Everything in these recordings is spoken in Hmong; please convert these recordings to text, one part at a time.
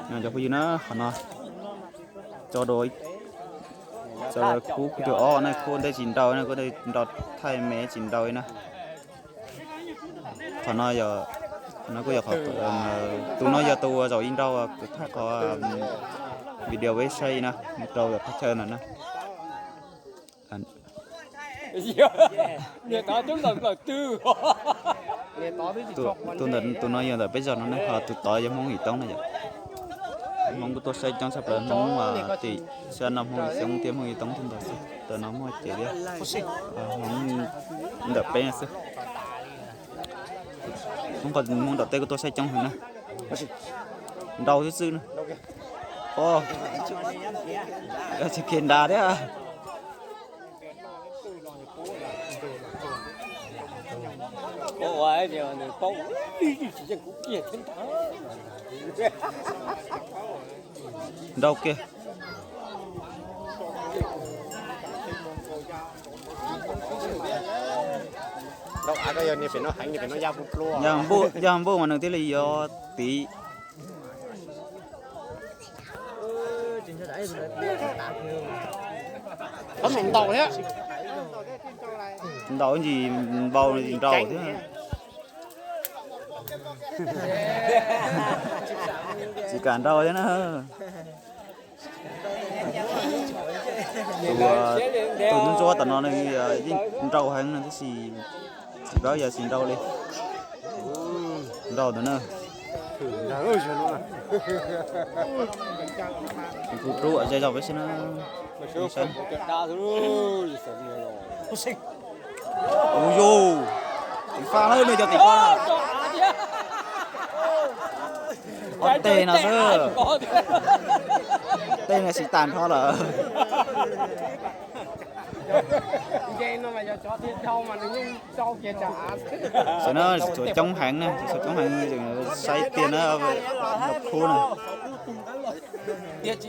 Cov phooj ywg na, qhov no tso dua, tso khub tus ob na, khub ntej tsis nrau na, khub ntej nrau thaij me tsis nrau li na. Qhov no yog, no kuj yog qhov, tus no yog tus zaum ib nrau kuv thaij qhov video peb saib na, rau qhov chaw ntawm na. Tus ntawm, tus no yog ntawm peb zos no ne, ho tus tod yog Hmoob Yim Toob na yom. Hmoob kuj tuaj saib coob tshaj plaws, Hmoob tim sab no Hmoob Xyoob thiab Hmoob Yim Toob thiab ntau xwb, ntawm no muaj cev thiab, Hmoob ntawm peb no xwb. Hmoob nram teb kuj tuaj saib coob heev na. Nrau xwb xwb na. Tsis khiav nrad thiab. Nrau kiag. Yog npuj mas nws thiaj li yuav tiv. Ntaus ntsis npau tsis nrau thiab. Tsis kam nrau thiab na. Tus, tus ntsuab tom no nws yeej nrau heev no tab sis tsis paub yog tsis nrau li. Nrau ntawd na. Kuv rub ze zog peb saib na. Ua yus, tim faj lawm no cov tim faj. Ob teg no xwb. Tej no siv tas nrho lawm. Xyov na, tshuav coob heev na, tshuav coob heev, saib tiag na, khub na. Coob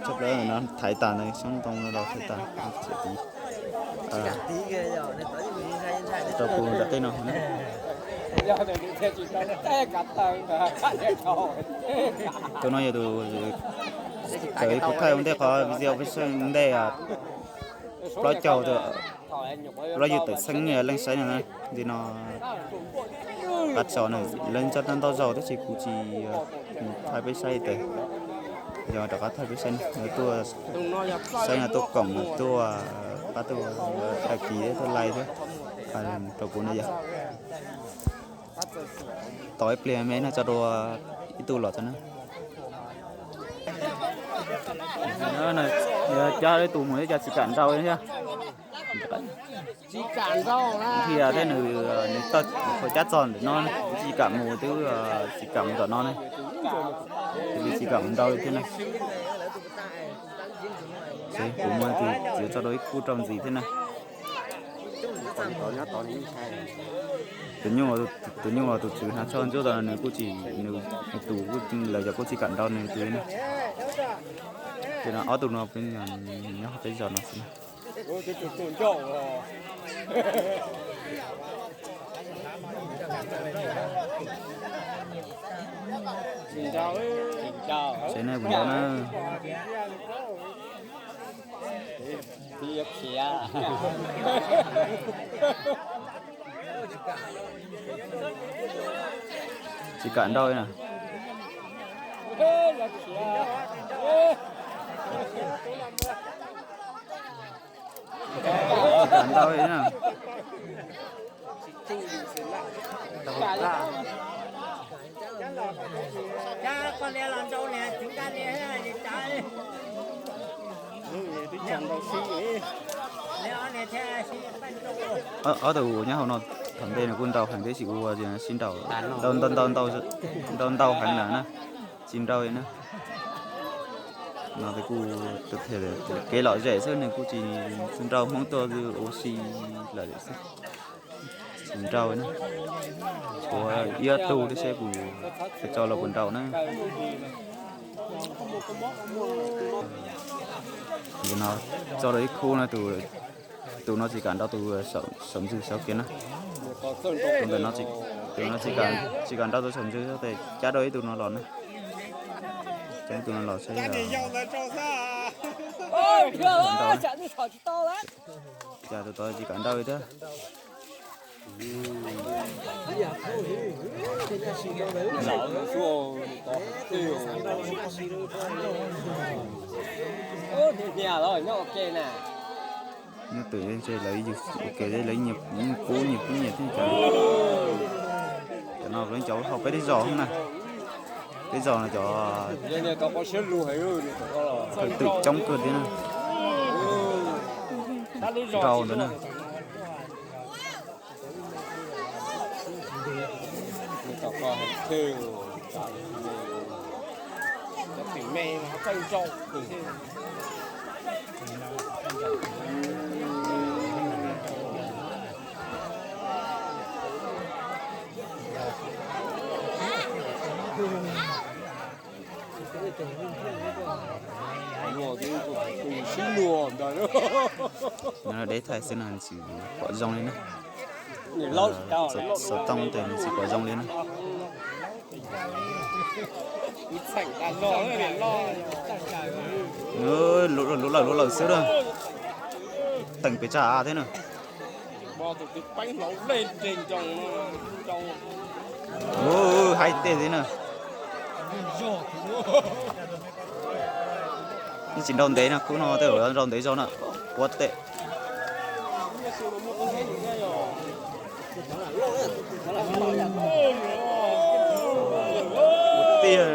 tshaj plaws no, thaiv tas ntawd, xyoob ntoo no los thaiv tas. Rau kuv nram tej no. Tus no yog tus txawm kuv thaij ua ntej qhov video peb saib ntej, plaub caug, plaub yug tawm xeeb leej saib no. Li no qab tso na, lawv ntsaj ntau zaus tab sis kuv tsis thaij peb saib tes, yog rov qab thaij peb saib, tuaj saib no tuaj koom tuaj qab tuaj daj kis tuaj laij thiab. Rau kuv no yog tos ib pliag me no tso dua ib tug los tso na. Cab tus mus thiab cas tsis kam nrau thiab. Thiab nws, nws tawm qhov cab txog ntawm no, tsis kam mus twb tsis kam mus tom no ne. Tsis kam mus nrau li thiab na. Kuv muaj tus txiv tso rau ib khub rau ntxiv thiab na. Tus nyuj, tus nyuj tus tswv hnav tsho ntsuab tod nws kuj tsis, nws tus kuj lawv cov kuj tsis kam nrau nws tus li na. Ces no ob tug no nyob hauv peb zos no xwb na. Tsev neeg puas nrau na? Tsis kam nrau na. Tsis kam nrau li na. Ob tug nyob hauv no, thaum ntej nws kuj nrau heev thiab sis ua sib nrau, nrau ntau heev lawm na, tsis nrau li na. No kuj kev lom zem xwb, nws kuj tsis nrau, Hmoob tuaj ua si lawm xwb. Tsis nrau na. Tshuav ib ob tug thiab seb puas, tso los puas nrau na. Nim no tso rau ib khub no, tus no tsis kam nrau, tus saum ntxwg saud kiag na. Tus ntawm no tsis, tus no tsis kam nrau tus saum ntsws, tes cab dua ib tug no los na. Cab ib tug no los seb. Cas tus tod tsis kam nrau li thiab. Nyob twm ntshe lawv ua ke, lawv nyias pub nyias pub nyias thiab. Cov no cov hauv peb tej zos na, peb zos no cov twm coob kawg thiab na. Nrau ntawd na. Deb thaij xwb no tsis pom zoo li na. Xov tooj tes tsis pom zoo li na. Lub lawm lub lawm xwb na. Teem pes tsawg av thiab na. Haib tiag li na. Yeej tsis nrau ntev no, khub no tej zaum nrau ntev zog na. Quav tes. Tiag.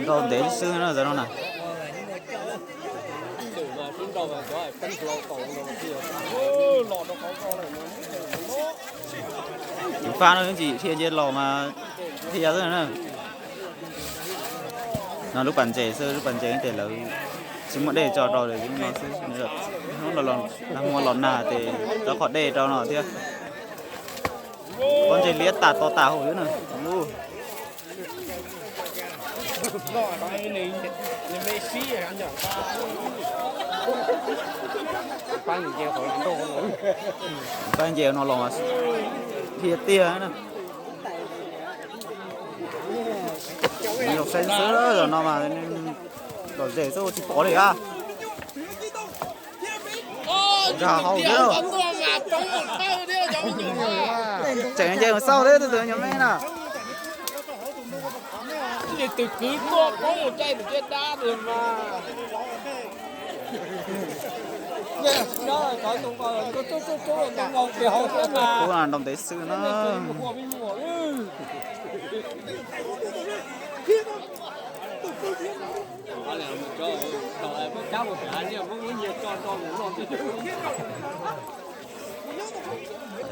Nrau ntev xwb no zaum no na. Tus fab no yeej tsis dhia nce los mas dhia xwb na. No lub pas ntses xwb, lub pas ntses ces lawv tsis muaj dej tso rau lawv no xwb. Hnub no los nag ces rau qhov dej rau no thiab. Pob ntseg liab tas to tas hauv xwb na. Pab nce no los mas dhia tiag na. Nws yog saib xwb, zaum no mas lom zem xwb ua tsis pom li a. Nkag hauv thiab. Tseem nce mus xauj thiab tus twg nyuag me na. Ub, nrau ntev xwb na.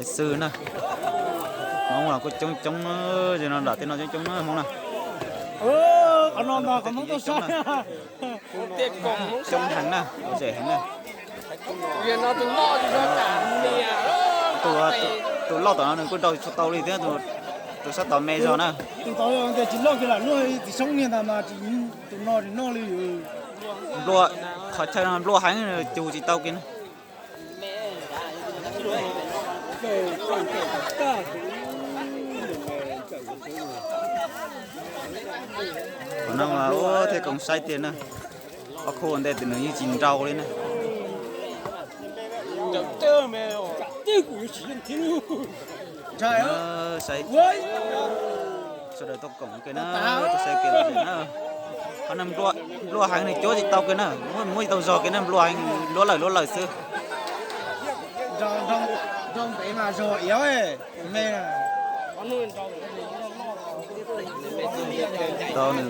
Xwb na. Hmoob los kuj coob coob, no coob coob na Hmoob na. Coob heev na, lom zem heev na. Tus loj tom no nws kuj nrau tsis tau li thiab, tus sab tod me zog na. Nplua, qhov chaw no nplua heev, cug tsis tau kiag na. Qhov no mas ua thiaj koom saib tiag na. Ob khub ua ntej nws yeej tsis nrau li na. Saib, sawv daws tuaj koom kiag na, tuaj saib kiag na. Qhov no nplua heev, nws cuab tsis tau kiag na, muab tsis tau zog kiag na, nplua heev, luab lawm luab lawm xwb. Tau nws.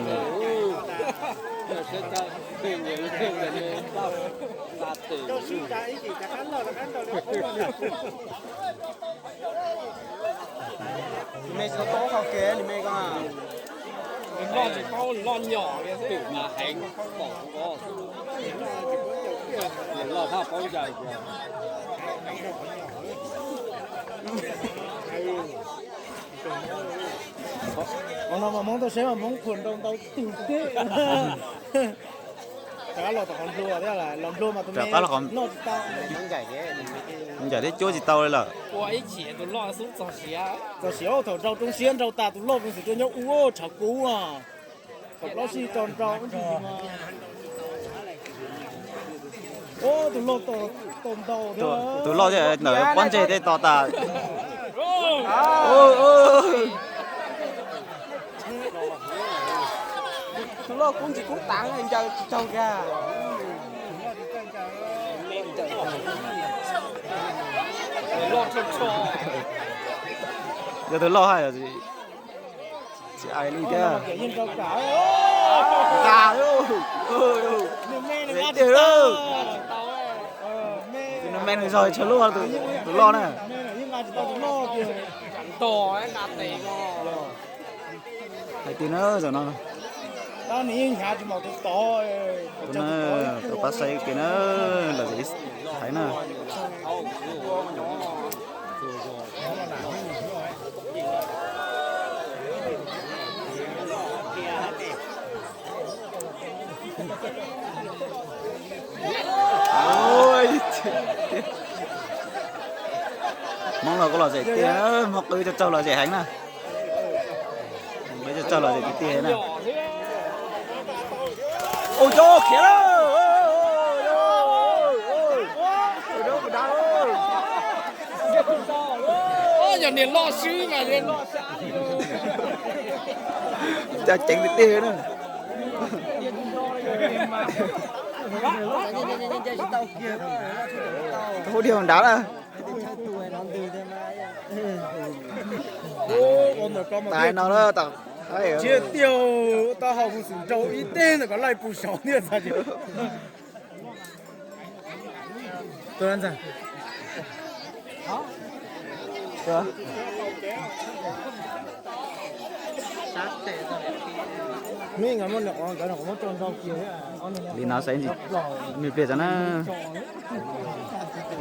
Nws me tsis tau taub hau kev, nws me ko. Nws loj tsis paub, nws loj nyom li xwb. Twm mas heev, pom nkaus. Qhov no mas Hmoob toj siab mas Hmoob khuam nrau ntau tug teb. Rov qab los tom qhov nplua thiab, los nplua mas tus me noj tsis tau. Ncaim thiab cuab tsis tau li lawm. Txog siav thaum nrau roob siab nrau tas tus loj tus xwm tsuas nyob ua tshav kub. Thaum plaub sij tso nrau ib ntsis mas tus loj tau ntau thiab. Tus loj thiab ntawm pob ntseg tej tos tas. Tus loj kub ntsis kub tav ncaws tsis taug kiag. Yog tus loj hais tsis hais li thiab. Nqa, tus me nws zog tshav luaj, tus loj na. Hais tias na zaum no, tus pab saib kiag na, los zem hais na. Hmoob los kuj los zem tiag, hmoob qwb cov tsaug los zem heev na. Qwb cov tsaug los zem tiag tiag na. Ua cov khiav lawm. Yog niag loj swb mas loj sab li. Cas ceev tiag tiag na. Hauv diag nrad na. Tas no na, tsis tiag, tau hau mus xwm nraug ib teg ntawm ko laij pus saud thiab. Li no saib ntsis, me pliag tso na.